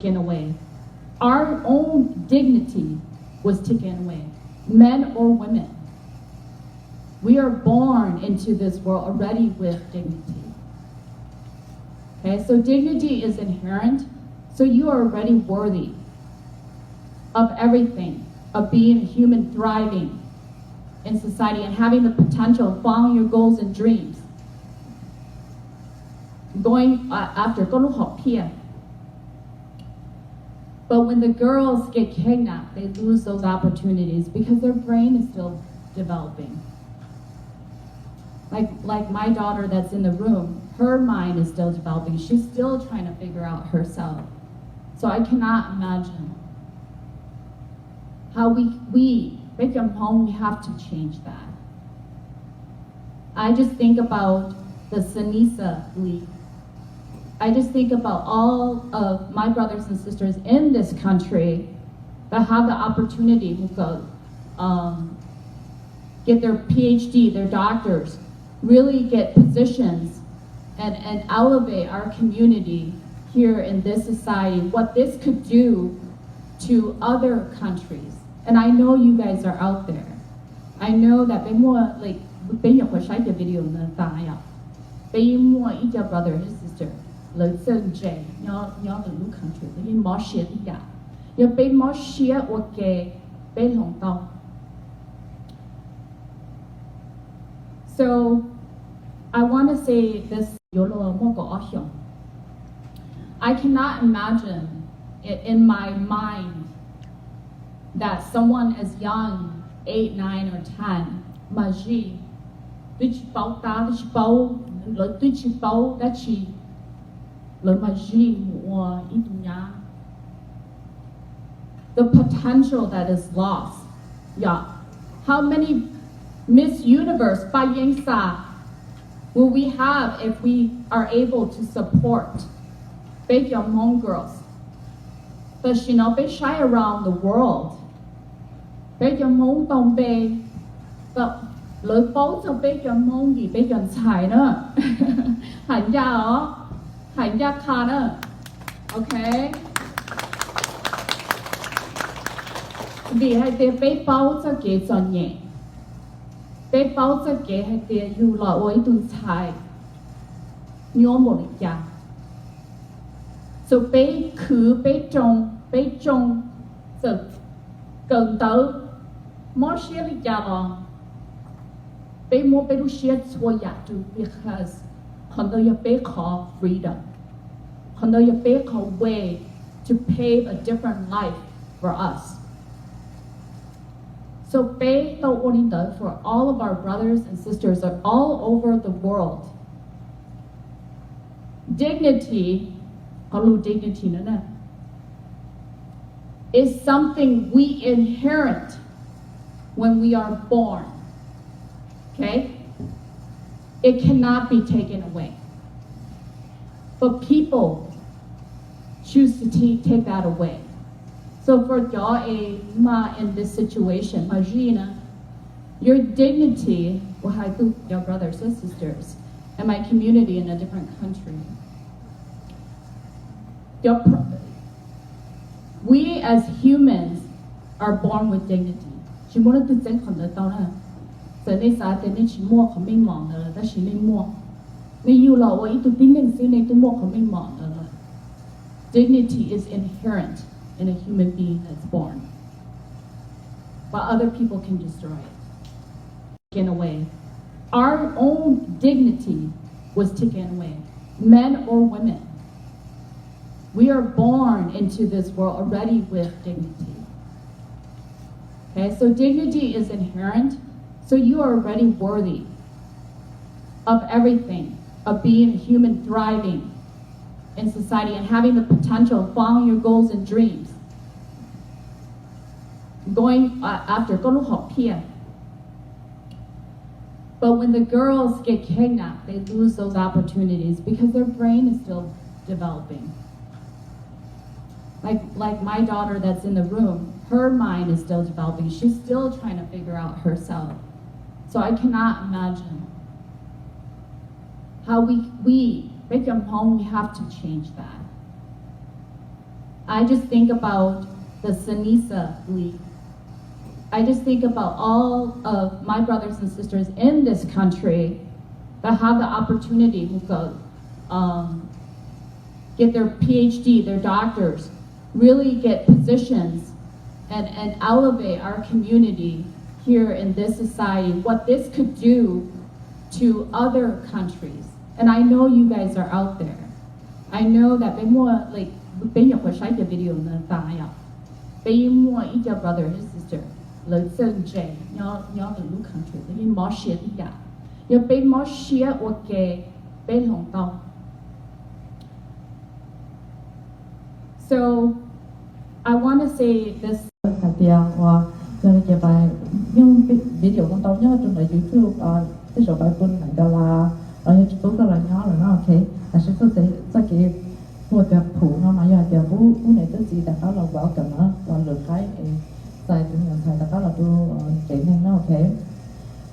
taken away. Our own dignity was taken away, men or women. We are born into this world already with dignity. Okay, so dignity is inherent, so you are already worthy of everything, of being a human thriving in society and having the potential of following your goals and dreams. Going uh, after koj lub hom phiaj. But when the girls get kidnapped, they lose those opportunities because their brain is still developing. Like, like my daughter that's in the room, her mind is still developing. She's still trying to figure out herself. So I cannot imagine how we, we, peb cov Hmoob, we have to change that. I just think about the Sanisa League. I just think about all of my brothers and sisters in this country that have the opportunity to go um, get their P H D, their doctors, really get positions and, and elevate our community here in this society, what this could do to other countries. And I know you guys are out there. I know that peb muaj, like, peb nyuam qhuav saib cov video no tas yom, peb yeej muaj ib co brother and sister lawv txawj ntse nyob, nyob lwm lub country, lawv yeej mob siab li cas. Yog peb mob siab ua ke, peb hloov tau. So I want to say this, yuav luag muaj kaum ob xyoos. I cannot imagine it in my mind that someone as young, eight, nine, or ten, mas zij, twb tsis paub tab, twb tsis paub, lawv twb tsis paub dab tsi, lawv mas zij mus ua ib tug nyab. The potential that is lost. Yeah. How many Miss Universe Paj Yeeb Xas will we have if we are able to support peb cov Hmoob girls? Tam sim no peb saib around the world, peb cov Hmoob tau npe, lawv paub txog peb cov Hmoob vim peb cov ntxhais na. Hais ncaj os, hais ncaj qha na. Ok. Vim hais tias peb paub txoj kev txom nyem, peb paub txoj kev hais tias yus los ua ib tug ntxhais nyuaj npaum li cas. So peb khwv, peb tsoo, peb tsoo, txawm kawm ntawv mob siab li cas los peb muab peb lub siab txhua yam rau, because qhov ntawd yog peb qhov freedom, qhov ntawd yog peb qhov way to pave a different life for us. So peb tau ua li ntawd for all of our brothers and sisters all over the world. Dignity, qhov lus dignity no na, is something we inherit when we are born. Okay? It cannot be taken away. But people choose to take that away. So for cov es mas in this situation, mas zij na, your dignity, ua hais rau cov brothers and sisters and my community in a different country. We as humans are born with dignity. Tsis muaj leej twg txeeb qhov ntawd tau na. Txawm nej xav tias nej tsis muaj qhov meej mom ntawd lawm, tab sis nej muaj. Nej yug los ua ib tug tib neeg xwb nej twb muaj qhov meej mom ntawd lawm. Dignity is inherent in a human being that's born, but other people can destroy it. Taken away. Our own dignity was taken away, men or women. We are born into this world already with dignity. Okay, so dignity is inherent, so you are already worthy of everything, of being a human thriving in society and having the potential of following your goals and dreams. Going uh, after koj lub hom phiaj. But when the girls get kidnapped, they lose those opportunities because their brain is still developing. Like, like my daughter that's in the room, her mind is still developing. She's still trying to figure out herself. So I cannot imagine how we, we, peb cov Hmoob, we have to change that. I just think about the Sanisa League. I just think about all of my brothers and sisters in this country that have the opportunity to go, um, get their P H D, their doctors, really get positions and, and elevate our community here in this society, what this could do to other countries. And I know you guys are out there. I know that peb muaj, like, peb nyuam qhuav saib cov video no tas yom, peb yeej muaj ib co brother and sister lawv txawj ntse nyob, nyob ntawm lub country, peb yeej mob siab tib yam. Yog peb mob siab ua ke, peb hloov tau. So I want to say this. Hais tias uas yog li ces pais yeej video no tau nyob rau ntawm YouTube, tej zaum pais pw ntawm Dallas los yog tsis pub koj los nyob lawm no, ok. Tab sis txoj kev hu tias phum no mas yog hais tias pub pub niam pub txiv rov qab los welcome na, los lwm qaib es txais tus me nyuam ntxhais rov qab los rau tsev neeg no, ok.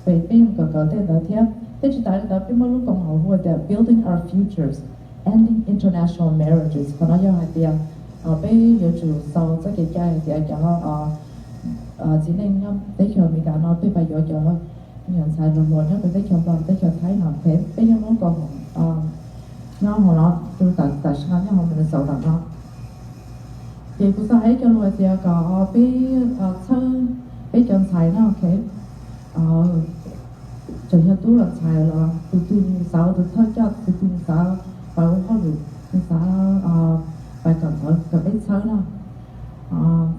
Peb, peb yeej kawm kawm tej ntawd thiab. Thiab tsis tas li ntawd peb muaj lub koom haum hu tias Building Our Futures, Ending International Marriages. Qhov no yog hais tias peb yuav tsum xaus txoj kev cai hais tias cov txiv neej nyob teb chaws Amelikas no peb pais yuav cov me nyuam ntxhais los hluas nyob pem teb chaws Nplog, teb chaws Thaib no, ok. Peb yeej muaj lub koom haum nyob hauv no, tam sim no nyob hauv Minnesota no. Ces kuv xav hais cov lus hais tias kom peb txhawb peb cov ntxhais no, ok. Tseem yog tub los ntxhais los tus twg nws xav ua tus thawj coj, tus twg nws xav pais ua hauj lwm, nws xav pais kom ntxhais kom peb txhawb no.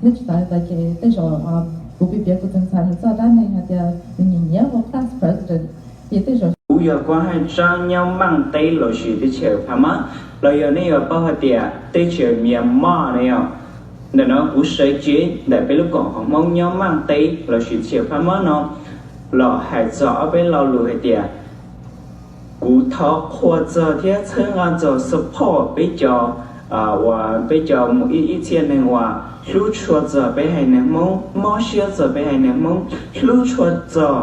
Thiab tsis tas li ntawd ces tej zaum kuv piav piav kuv tus ntxhais nws txoj dab neeg hais tias nws nyiam nyiam ua class president, ces tej zaum kuv yog Koob Haj Tsab nyob Maaj Teb lossis teb chaws Phab Mab, los yog nej yuav paub hais tias teb chaws Myanmar na yom. Ntawm no kuv sawv cev ntawm peb lub koom haum Hmoob nyob Maaj Teb lossis teb chaws Phab Mab no los hais txog ob peb lo lus hais tias kuv thov qhuas txog thiab txhawb nqa txog support peb cov uas peb cov mus ib txhia neeg uas hlub tshua txog peb haiv neeg Hmoob, mob siab txog peb haiv neeg Hmoob, hlub tshua txog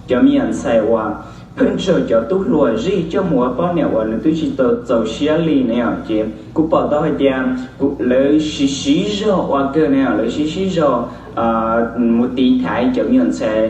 cov me nyuam ntxhais uas pheej nrog cov tub hluas zij coj mus ua poj niam uas nws twb tsis tau txaus siab li na yom. Ces kuv pom tau hais tias lawv siv siv zog ua kawg na yom, lawv siv siv zog mus tiv thaiv cov me nyuam ntxhais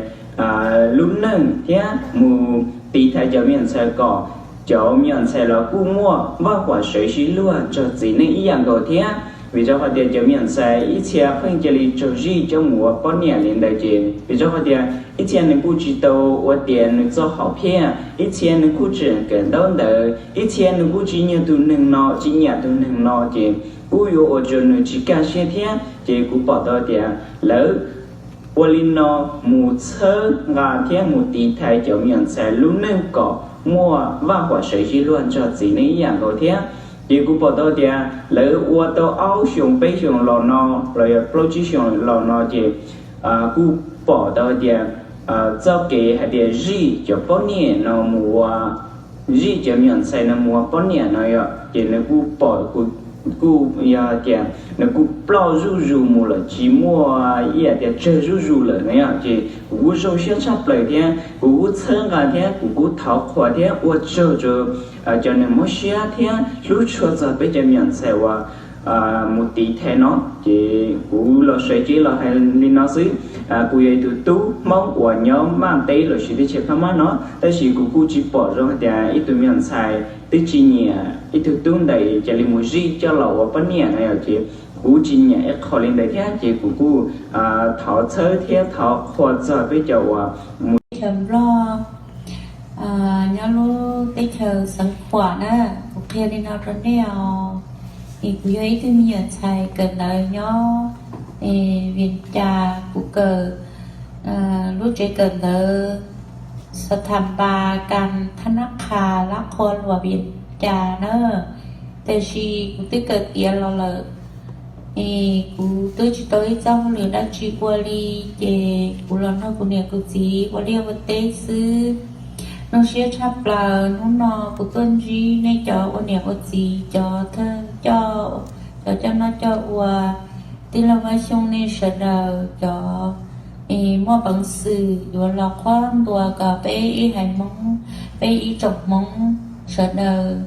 lub neej thiab mus tiv thaiv cov me nyuam ntxhais kom cov me nyuam ntxhais los kuj muaj vaj huam sawv sib luag nrog txiv neej ib yam nkaus thiab. Vim rau qhov tias cov me nyuam ntxhais ib txhia pheej cia li raug zij coj mus ua poj niam li ntawd ces vim rau qhov tias ib txhia nws kuj tsis tau ua tiav nws txoj hauv phiaj, ib txhia nws kuj tseem kawm ntaub ntawv, ib txhia nws kuj tsis nyiam tus neeg no tsis nyiam tus neeg no ces kuj yuav ua rau nws tsis kaj siab thiab. Ces kuv pom tau tias lawv ua li no mus txhawb nqa thiab mus tiv thaiv cov me nyuam ntxhais lub neej kom muaj vaj huam sawv sib luag nrog txiv neej ib yam nkaus thiab. Ces kuv pom tau tias lawv ua tau ob xyoos peb xyoos los no los yog plaub tsib xyoos los no ces kuj pom tau tias txoj kev hais tias zij cov poj niam no mus ua, zij cov me nyuam ntxhais no mus ua poj niam no yom, ces nws kuj pom, kuj yog tias nws kuj ploj zuj zus mus lawm tsis muaj ib yam tias tsawg zuj zus lawm na yom. Ces kuv kuj zoo siab tshaj plaws thiab kuv kuj txhawb nqa thiab kuv kuj thov qhuas thiab ua tsaug rau cov neeg mob siab thiab hlub tshua txog peb cov me nyuam ntxhais uas mus tiv thaiv no. Ces kuv los sawv cev los hais li no xwb. Kuv yog ib tug tub Hmoob uas nyob Maaj Teb lossis teb chaws Phab Mab no, tab sis kuv kuj tsis pom zoo hais tias ib tug me nyuam ntxhais twb tsis nyiam ib tug tub ntawd cia li mus zij coj los ua poj niam no yom. Ces kuv tsis nyiam ib qho li ntawd thiab ces kuv kuj thov txhawb thiab thov qhuas txog peb cov uas mus chaws Nplog nyob lub teb chaws Xeev Khuam na. Kuv qhia li no rau nej os, es kuv yog ib tug me nyuam ntxhais kawm ntawv nyob Vias Cas, kuv kawm lub tsev kawm ntawv Satham Pas Kas Thab Nab Qhas Lab Qhua Luas Vias Cas na, tiam sis kuv twb kawm tiav los lawm, es kuv twb tsis tau ib txoj hauj lwm dab tsi ua li, ces kuv los nrog kuv niam kuv txiv ua liaj ua teb xwb. Zoo siab tshaj plaws hnub no kuv tuaj ntsib nej cov ua niam ua txiv, cov thawj coj, cov coj noj coj ua, tij laug Vaj Xyooj nej sawv daws, cov muaj peev xwm yuav los qhuab ntuas kom peb ib haiv Hmoob, peb ib tsoom Hmoob sawv daws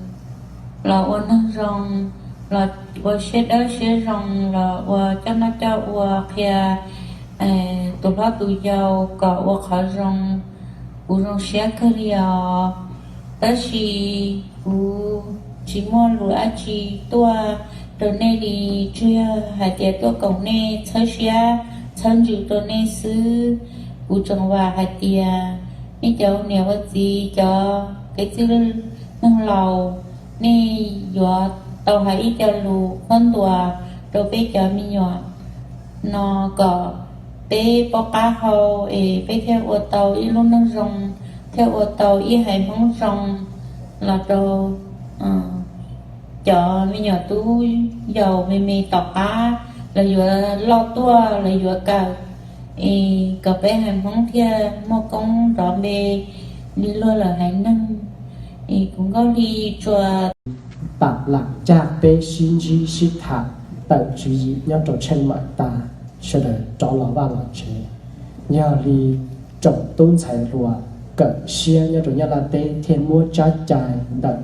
los ua neeg zoo, los ua siab dawb siab zoo los ua coj noj coj ua qhia tus hlob tus yau kom ua qhov zoo, kuv zoo siab kawg li os. Tab sis kuv tsis muaj lus dab tsi tuaj rau nej li, tsuas yog hais tias tuaj koom nej txhawb siab txhawb ntsws rau nej xwb. Kuv tseem vam hais tias nej cov niam ua txiv, cov kwv tij neej laus, nej yuav tau hais ib co lus qhuab ntuas rau peb cov me nyuam no kom peb paub qab hau es peb thiaj ua tau ib lub neej zoo, thiaj ua tau ib haiv Hmoob zoo los rau cov me nyuam tub yaus me me tom qab los yuav loj tuaj los yuav kawm, es kom peb haiv Hmoob thiaj muaj koob nrov npe li luag lawm haiv neeg. Es kuv Nkauj Hli tsuas tam lam caj peb sib ntsib sib tham tawm tswv yim nyob rau Tsheej Maim tas, sawv daws rov los vaj los tsev. Yog li tsoom tub ntxhais hluas kawm siab nyob rau Nyab Laj teb thiaj muab tsab cai ntawm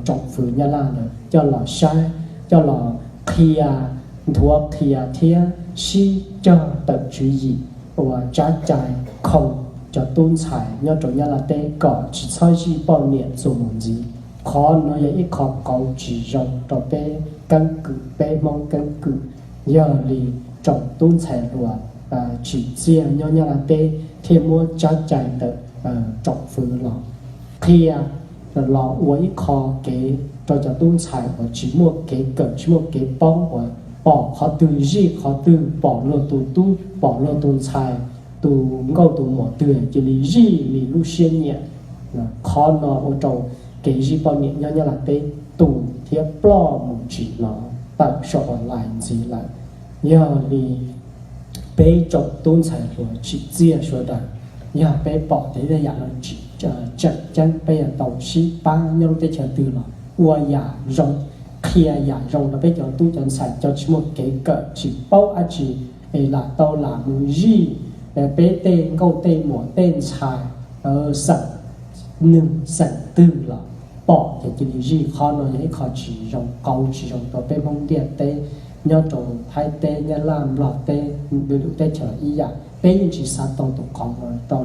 tsoom fwv Nyab Laj ntawd coj los saib, coj los qhia, nthuav qhia thiab sib cog tawm tswv yim ua tsab cai khoom cov tub ntxhais nyob rau Nyab Laj teb kom tsis txhob zij poj niam txuas mus ntxiv. Qhov no yog ib qho qauv tsis zoo rau peb keeb kwm, peb Hmoob keeb kwm. Yog li tsoom tub ntxhais hluas tsim txiaj nyob Nyab Laj teb thiaj muab tsab cai ntawm tsoom fwv los qhia, los ua ib qho kev rau cov tub ntxhais uas tsis muaj kev kawm tsis muaj kev paub uas pom qhov twg zij qhov twg, pom luag tus tub pom luag tus ntxhais, tus nkauj tus muam twg cia li zij li lub siab nyiam. Qhov no ua rau kev zij poj niam nyob Nyab Laj teb tu thiab ploj mus tsim los tawm saum online ntxiv lawm. Yog li peb tsoom tub ntxhais hluas tsim txiaj sawv daws, yog peb pom tej yam no tseem ceeb peb yuav tau sib pab nyob lub teb chaws twg los ua yam zoo, qhia yam zoo rau peb cov tub cov ntxhais cov tsis muaj kev kawm tsis paub dab tsi es lam tau lam mus zij peb tej nkauj tej muam tej ntxhais xeem, nws xeem twg los pom ces cia li zij. Qhov no yog ib qho tsis zoo, qauv tsis zoo rau peb Hmoob ntiaj teb, nyob rau Thaib teb, Nyab Laj, Nplog teb, lwm lub teb chaws ib yam, peb yeej tsis xav tau tus qauv no rau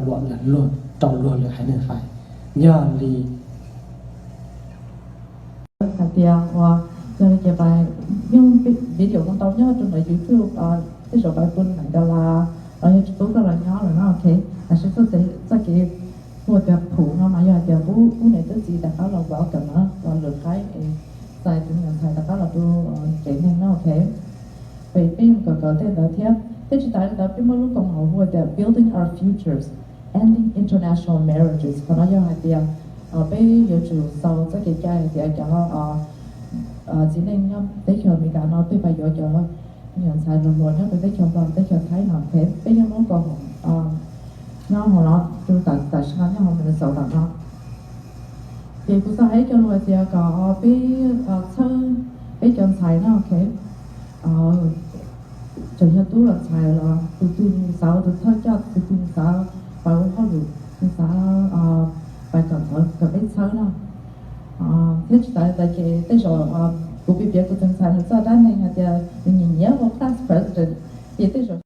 luag, rau luag lwm haiv neeg hais. Yog li hais tias ua, yog li ces pais, yeej video no tau nyob rau ntawm YouTube, tej zaum pais pun ntawm Dallas los yog tsis pub koj los nyob lawm no, ok. Tab sis txoj kev hu tias phum no mas yog hais tias pub niam pub txiv rov qab los welcome na, los lwm qaib es txais tus me nyuam ntxhais rov qab los rau tsev neeg no, ok. Peb yeej kawm kawm tej ntawd thiab, thiab tsis tas li ntawd peb muaj lub koom haum hu tias Building Our Futures, Ending International Marriages. Qhov no yog hais tias peb yuav tsum xaus txoj kev cai hais tias cov txiv neej nyob teb chaws Amelikas no peb pais yuav cov me nyuam ntxhais hluas hluas nyob rau teb chaws Nplog, teb chaws Thaib no, ok. Peb yeej muab koom haum nyob hauv no, rau tam sim no nyob hauv Minnesota no. Ces kuv xav hais ib co lus hais tias kom peb txhawb peb cov ntxhais no, ok. Tseem yog tub los ntxhais los tus twg nws xav ua tus thawj coj, tus twg nws xav pab ua hauj lwm, nws xav pab kom peb txhawb no. Thiab tsis tas li ntawd ces tej zaum kuv piav piav kuv tus ntxhais nws txoj dab neeg hais tias nws nyiam nyiam ua class president, ces tej zaum